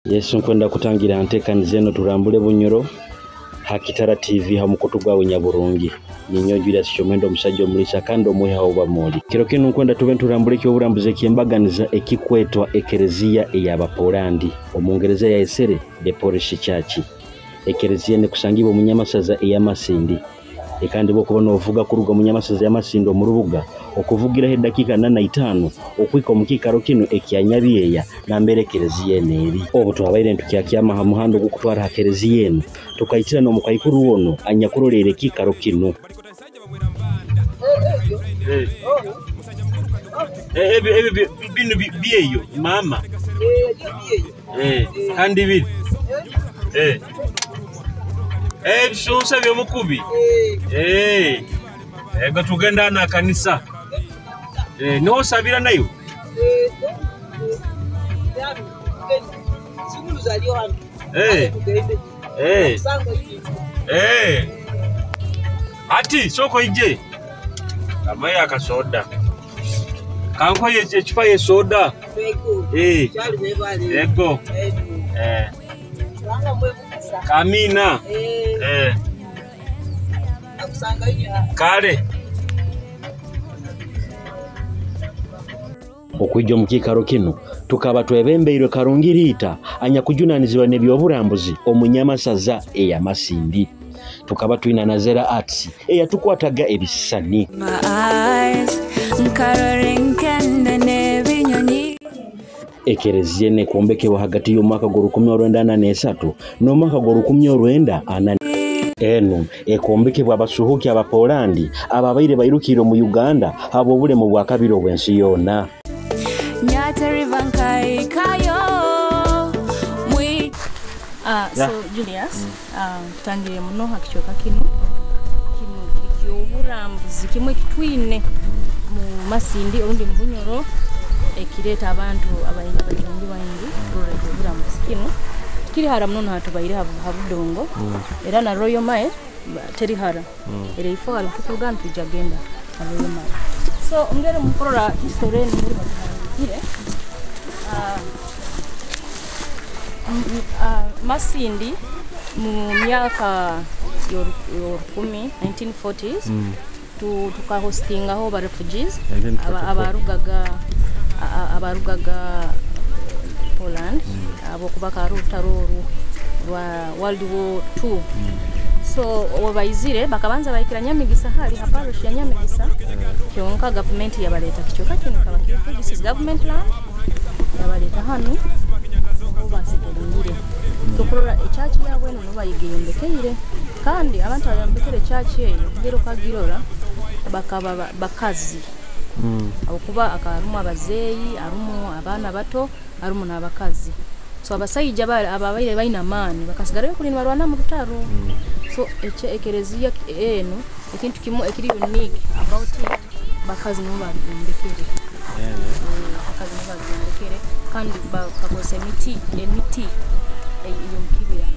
Yesu nkwenda kutangira ntekaniza eno turambule Bunyoro ha Kitara TV ha mukutu gwawe Nyaburungi. Ninyo Julius Kyomwendo omusajja omulisa kandi omwiha obamuli. Kiro kinu nkwenda tube nturambule ekyoburambuzi ekyembaganiza ekikwetwa Ekereziya ey'Abapolandi. Omungereza yayesere The Polish Church. Ekereziya nekusangibwa omu Nyamasaza ey'Amasindi. Kandi bwokuba novuga kuruga omu Nyamasaza y'Amasindi omu rubuga okuvugiraho edakiika 45 okwika omu kiikaro kinu ekya Nyabyeya nambere ekereziya eno eri. Obu twabaire ntukyakyama ha muhanda ogukutwara ha kereziya eno tukaitira n'omukaikuru ono anyakuroleera ekiikaro kinu. Binu byeyo mama kandi biri ebishusha byomukubi ego tugenda na kanisa niho sabira nayo ati soko ije amaya akasoda kanko echupa ye soda ego Kamina. Kale. Okwijja omu kiikaro kinu tukaba twebembeirwe Karungiriita anyakujunanizibwa n'ebyoburambuzi omu Nyamasaza ey'Amasindi. Tukaba twina Nazera Arts eyatukwataga ebisisani. Ekereziya nekwombekewa hagati y'omwaka gwa 1943 n'omwaka gwa 1944. Enu ekombekebwa abasuhuki Abapolandi ababaire bairukire omu Uganda habw'obulemu bwa kabiri obw'ensi yoona. So Julius, tutangire muno hakichoka kinu kinu ekyoburambuzi kimwe kitwine mu Masindi orundi mu Bunyoro ekireta abantu abayingi bayingi kurora ekyoburambuzi kinu kiri hara muno hatubaire ha Budongo era na Royal Mile teri hara era ifo hara tukuruga ntujja genda na Royal Mile. So ngere mukorora history eno muri batangire Masindi mu myaka yorukumi 1940s tukahostingaho ba refugees abarugaga Poland abo kubaka rutaro rwa World War II. So wabaizire bakabanza baikira Nyamigisa hali ha parish ya Nyamigisa kyonka government yabaleta kichoka kinu kaba this is government land yabaleta hanu basitolingire. So kurora echachi yabwe no bayigiyombekeire kandi abantu bayombekere echachi eyo ngero kagirora bakaba bakazi abukuba akarumu abazeyi arumu abaana bato arumu n'abakazi. So abasajja ababaire baina amaani bakasigarayo kuli nibarwana mu rutaro. So ekereziya eno ekintu kimu ekiri unique about it bakazi nibo babiyombekere. Bakazi nibo babiyombekere kandi bakakozesa emiti ey'omukibira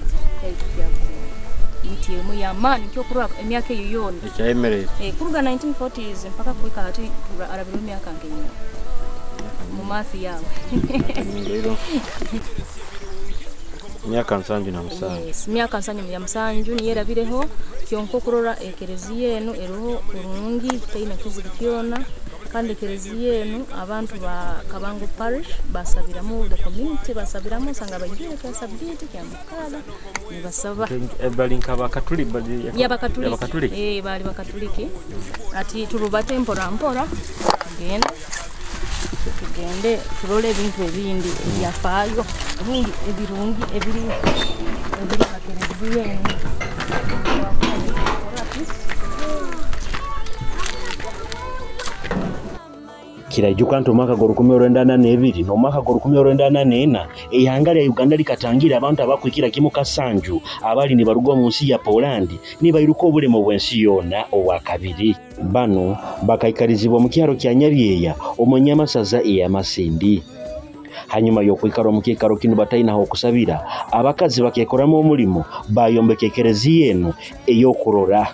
emiti emu y'amaani kyokurora emyaka eyo yoona ekyayemerere kuruga 1940s mpaka kuhika hati arabira emyaka nk'enyina mu mathi yawe myaka 77. Yes, myaka 77 niyerabireho kyonka okurora ekereziya eno eriho kurungi teina kizibu kyona. Kandi ekereziya eno abantu ba Kabango Parish basabiramu the community basabiramu sanga bagira kya sabiti kya mukada nibasaba bali nk'abakatuliki yabakatuliki bali bakatuliki ati turubate mpora mpora tugende turole ebintu ebindi ebyafaayo ebirungi ebiri hakereziya eno. Kiraijuka nti omwaka gwa 1942 n'omwaka gwa 1944 eihanga lya Uganda likatangira abantu abakwikira kimu kasanju abali nibaruga mu nsi ya Poland nibairuka obulemu bw'ensi yoona obwa kabiri. Bano bakaikarizibwa mu kyaro kya Nyabyeya omu Nyamasaza ey'Amasindi. Hanyuma y'okwikara omu kiikaro kinu batainaho okusabira abakazi bakekoramu omulimo bayombeka ekereziya eno ey'okurora.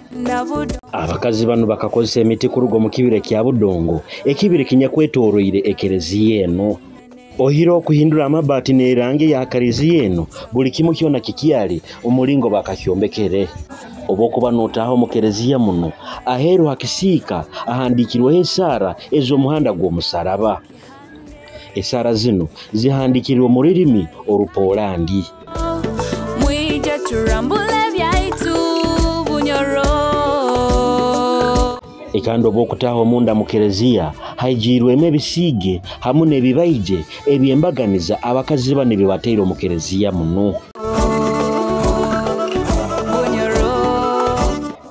Abakazi bano bakakozesa emiti kuruga omu kibira kya Budongo ekibira kinyakwetoroire ekereziya eno. Ohira okuhindura amabati n'erangi ya kariziya eno buli kimu kyona kikyali omulingo bakakyombekere. Obwokuba n'otaaha omu kereziya muno aheeru hakisiika ahandiikirweho esaara ez'omuhanda gw'omusaraba. Esaara zino zihandiikirwe mu rurimi Orupolandi. Mwije turambule byaitu Bunyoro. Ekandi obwokutaaha omunda mu kereziya haijiirwemu ebisiige hamu n'ebibaije ebyembaganiza abakazi bano ebibateire omu kereziya muno. Bunyoro.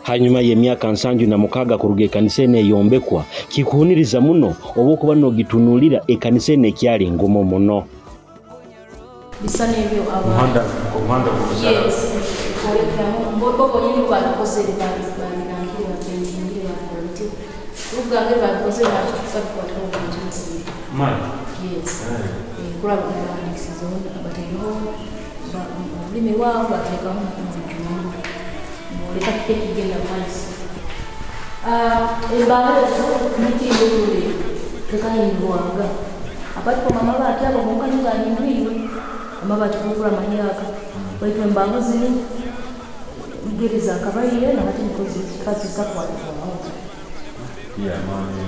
Hanyuma y'emyaka 76 kuruga ekanisa eno eyombekwa, kikuhuniriza muno obwokuba n'ogitunuulira ekanisa eno ekyali ngumu muno. Bisa n'ebyo aba Omuhanda omuhanda gw'omusaraba. Yes, kwolekeramu bo bonyini babikoze babirangire bapaintingire bakora biti rugange babikoze babikwataho obuntu bubiri. Mali. Yes. Kuraba bahandikisizeho bataireho olulimi rwabo bateekaho n'omujungu booleka kiki ekigenda mu maiso. Embaaho ezo mitindo tule tekahindurwaga apati amabaati ago gonka nigo gahindwirwe amabaati gokura amanyaka baitu embaaho zini ngeri zakabaire na hati niko zikakwatibwaho. Yeah, mami.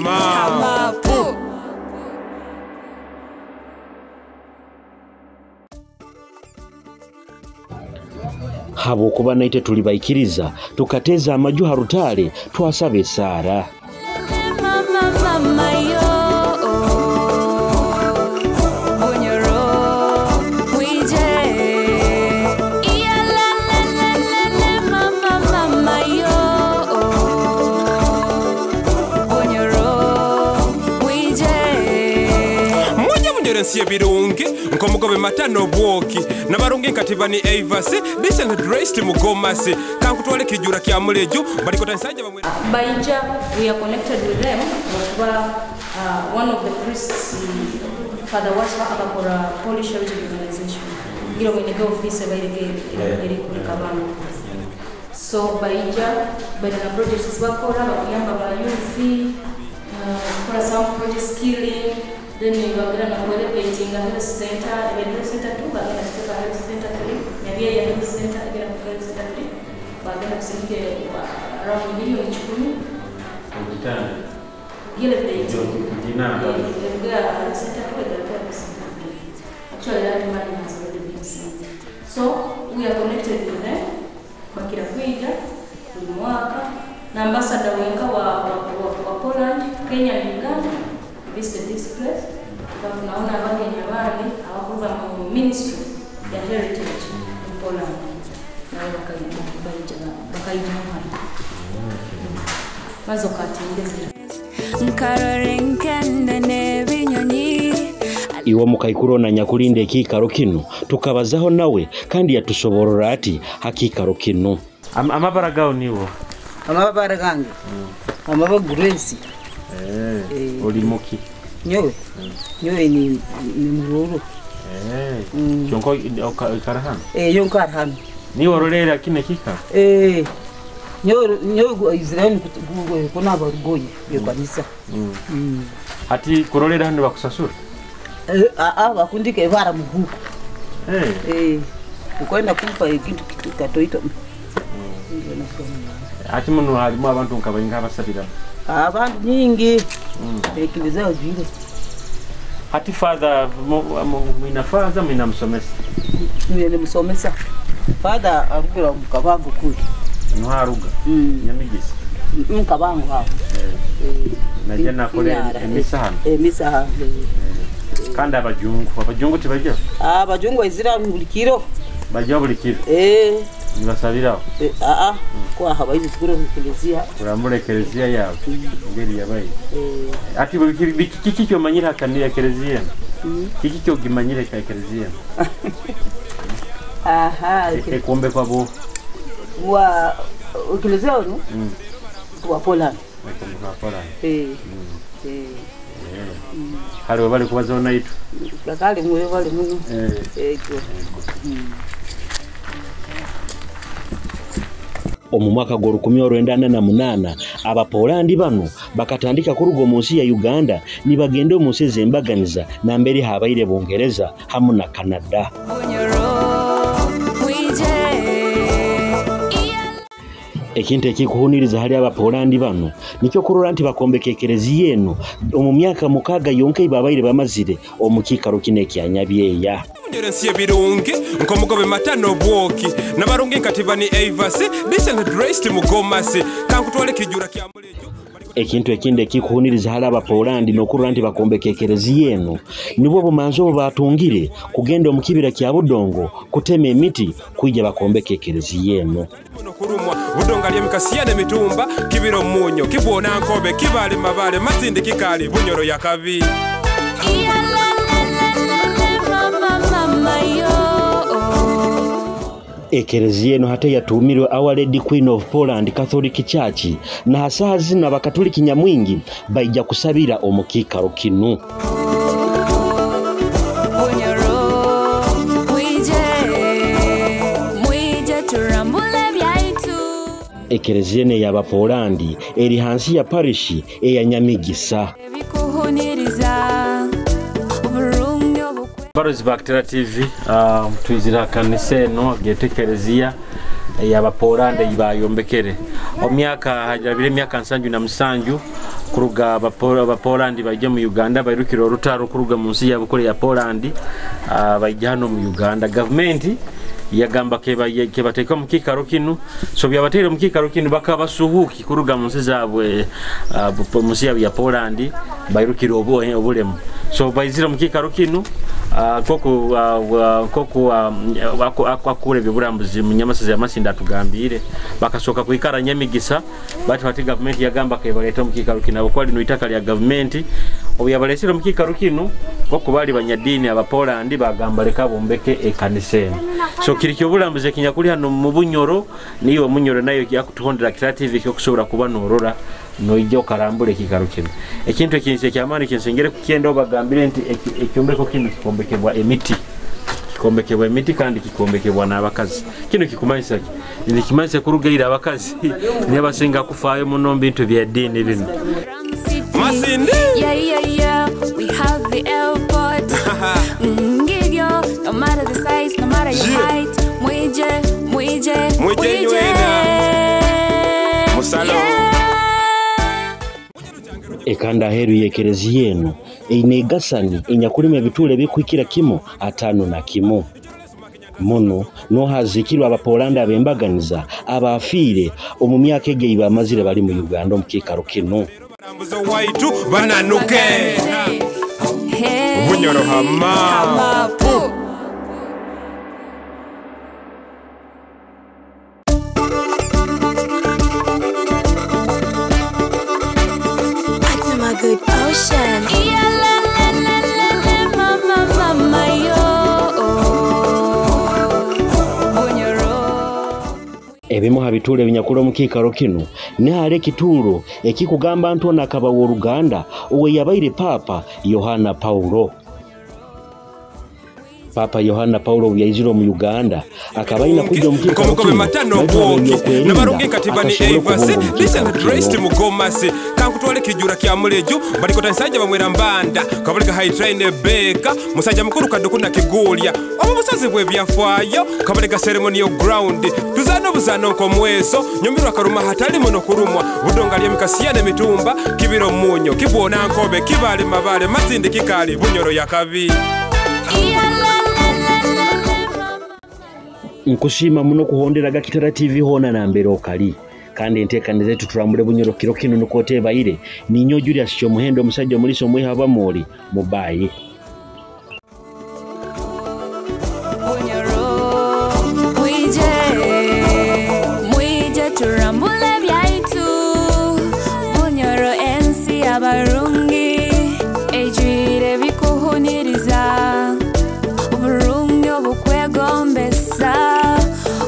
Mapu. Habwokuba naite tuli baikiriza tukateza amaju ha rutale twasaba esaara. Mama mama yo. Bunyoro. Mwije. Iya la la la la la mama mama yo. Bunyoro. Mwije. Mujye munyore nsi y'ebirungi nkomugobe mata n'obwoki n'abarungi nkatiba ni Eivasi decent dressed mugomasi kankutwale kijura kya muleju balikota nsajja bamwe. Baija, we are connected with them okuba one of the priests Father Waswa akakora Polish Heritage Organization ngira mwenye office bairege eri kuri Kabano. So baija baina na projects bakora bakuyamba ba youth kora some project skilling then bagenda na elevating a health center, health center 2 bagenda kuteka health center 3 nyabia ya health center igenda ku health center 3 bagenda kusindike around milioni 10 Ogitanda. elevate Ginamba. health center 2 igenda ku health center 3. Actually that money has already been sent. So we are connected with them bakira kwija buli mwaka na ambassador wenka wa Poland, Kenya na Uganda visited this place. Tunaona abageni abandi abakuva mu ministry ya heritage in Poland nabo bakaija hano maze okatingezera. Nkarore nkende n'ebinyonyi. Iwe mukaikuru na nyakulinda ekiikaro kino tukabazaho nawe kandi yatusoborora ati hakiikaro kino. Amabara gawo niwo. Amabara gange. Amabara Grace. Oli muki. Nyowe. Nyowe ni mururu. Kyonka oikara hano? Yonka ari hano. Niwe ororera kino ekiikaro? Nyowe Israeli kunaba rugoye yekanisa. Hati kurorera hano bakusasura? Bakundika ebara muhuko. Ukwenda kumpa ekintu katoito. Ati muno halimu abantu nkabainga abasabira. Abantu nyingi. Ekiliza jire. Hati father mwina father mwina msomesa. Mwina msomesa. Father arugura mukabango kuri. Nwaruga. Nyamigisi. Mukabango hapo. Najya nakore emisa hano. Emisa hano. Kandi abajungu tibajya? Abajungu izira buli kiro. Bajya buli kiro. Nibasabiraho. Kwa habaizi tukure mu kelezia. Urambure kelezia yawe. Ngeri yabaye. Ati kiki cyo manyira kanira kelezia? Kiki cyo gimanyire ka kelezia? Aha. Ekombe kwa bo. Wa kelezia ono? Wa Poland. Kwa Poland. Hariho bali kubazaho naitu. Bakali mwe bali muno. Omu mwaka gwa 1948 Abapolandi bano bakatandika kuruga omu nsi ya Uganda nibagenda omu nsi ez'embaganiza nambere habaire Bungereza hamu na Canada. Ekintu ekikuhuniriza hali Abapolandi bano nikyo kurora nti bakombeka ekereziya eno omu myaka 6 yonka babaire bamazire omu kiikaro kino ekya Nyabyeya. Bunyoro ensi y'ebirungi nkomugobe mata n'obwoki n'abarungi nkatiba ni Eivasi decent dressed mugomasi kankutwale kijura kya mulejo. Ekintu ekindi ekikuhuniriza hali Abapolandi n'okurora nti bakombeka ekereziya eno nibwo bumanzi obu batungire kugenda omu kibira kya Budongo kutema emiti kwija bakombeka ekereziya eno. Kurumwa budonga lyemikasiya n'emitumba kibira omunyo kibwona nkobe kibale mabale mazindi kikali Bunyoro ya kabi. Ekereziya eno hate yatuumirwe Our Lady Queen of Poland Catholic Church na hasaha zino abakatoliki nyamwingi baija kusabira omu kiikaro kinu. Ekereziya eno ey'Abapolandi eri hansi ya parishi eya Nyamigisa. Barozi ba Kitara TV, twizira kanisa eno gete ekereziya ey'Abapolandi bayombekere omyaka hajabire emyaka 77 kuruga Abapolandi baije mu Uganda bairukira orutaro kuruga mu nsi yabo kule ya Poland, baija hano mu Uganda. Gavumenti yagamba kebateeka mu kiikaro kinu, so byabateere mu kiikaro kinu bakabasuhuki kuruga mu nsi zaabwe, mu nsi yabwe ya Poland bairukira obulemu. So baizira mu kiikaro kinu koku akure eby'obulambuzi mu Nyamasazi ya Masindi atugambire bakasooka kwikara Nyamigisa, bati hati gavumenti yagamba kebaleeta mu kiikaro kinu abakuba lino itaka lya gavumenti. Obu yabalesire mu kiikaro kinu koku bali banyadiini Abapolandi bagamba leka bombeke ekanisa eno. So kiri ky'obulambuzi ekinyakuli hano mu Bunyoro, niyo Munyoro nayo yakutuhondera Kitara TV ekyokusobola kuba norora noijja okarambula ekiikaro kino. Ekintu ekinsi ekyamaani kinsengere kukyenda obagambire nti ekyombeko kino kikombekebwa emiti, kikombekebwa emiti kandi kikombekebwa n'abakazi. Kino kikumanyisa ki? Nikimanyisa kurugaira abakazi nibo basinga kufaayo muno mu bintu bya ddiini bino. Masindi. Yeah, yeah, yeah, we have the airport. Ngigyo, no matter the size, no matter your height. Mwije, mwije, mwije. Musalo. Ekanda aheeru y'ekereziya eno eine egasani enyakulimu ebituuro ebikuhikira kimo 51. Muno nohazikirwa Abapolandi ab'embaganiza abafiire omu myaka egi ei bamazire bali mu Uganda omu kiikaro kinu. Barambuzo waitu bananuke Bunyoro hama. Good ocean. Yeah, la, la, la, la, la, mama, mama, yo. Bunyoro. Ebimu ha bituuro ebinyakula omu kiikaro kinu nihali ekituuro ekikugamba nti ono akaba w'oluganda owe yabaire Papa Yohana Paulo. Papa Yohana Paulo obu yaizire omu Uganda akaba aina kujja omu kiikaro Nkomugobe kinu mata baitu n'obwoki habw'ebyokwerinda n'abarungi nkatiba ni akasobole Eivasi okubunga omu decent kiikaro dressed kinu. mugomasi kankutwale kijura kya muleju balikota nsajja bamwera mbanda kabulika high train beka musajja mukuru kadukuna kigulya omu busozi bw'ebyafaayo kabulika ceremonial ground tuzaana obuzaano nkomweso nyumirwa karuma hatali muno kurumwa budonga lyemikasiya n'emitumba kibira omunyo kibwona nkobe kibale mabale mazindi kikali Bunyoro ya kabi. Yeah, la, la, la, la, la, mama. Nkusiima muno kuhonderaga Kitara TV hoona nambere okali kandi enteekaniza zetu turambule Bunyoro kiro kinu nukwo oteebaire. Ninyo Julius Kyomuhendo omusajja omulisa omwiha abamooli mubayi. Bunyoro, mwije, mwije turambule byaitu. Bunyoro ensi abarungi ejwire bikuhuniriza oburungi obukwegombesa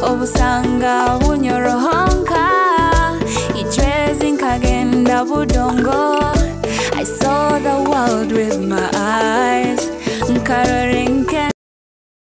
obusanga Bunyoro honka ijwezi nkagenda Budongo. I saw the world with my eyes. Nkarore nke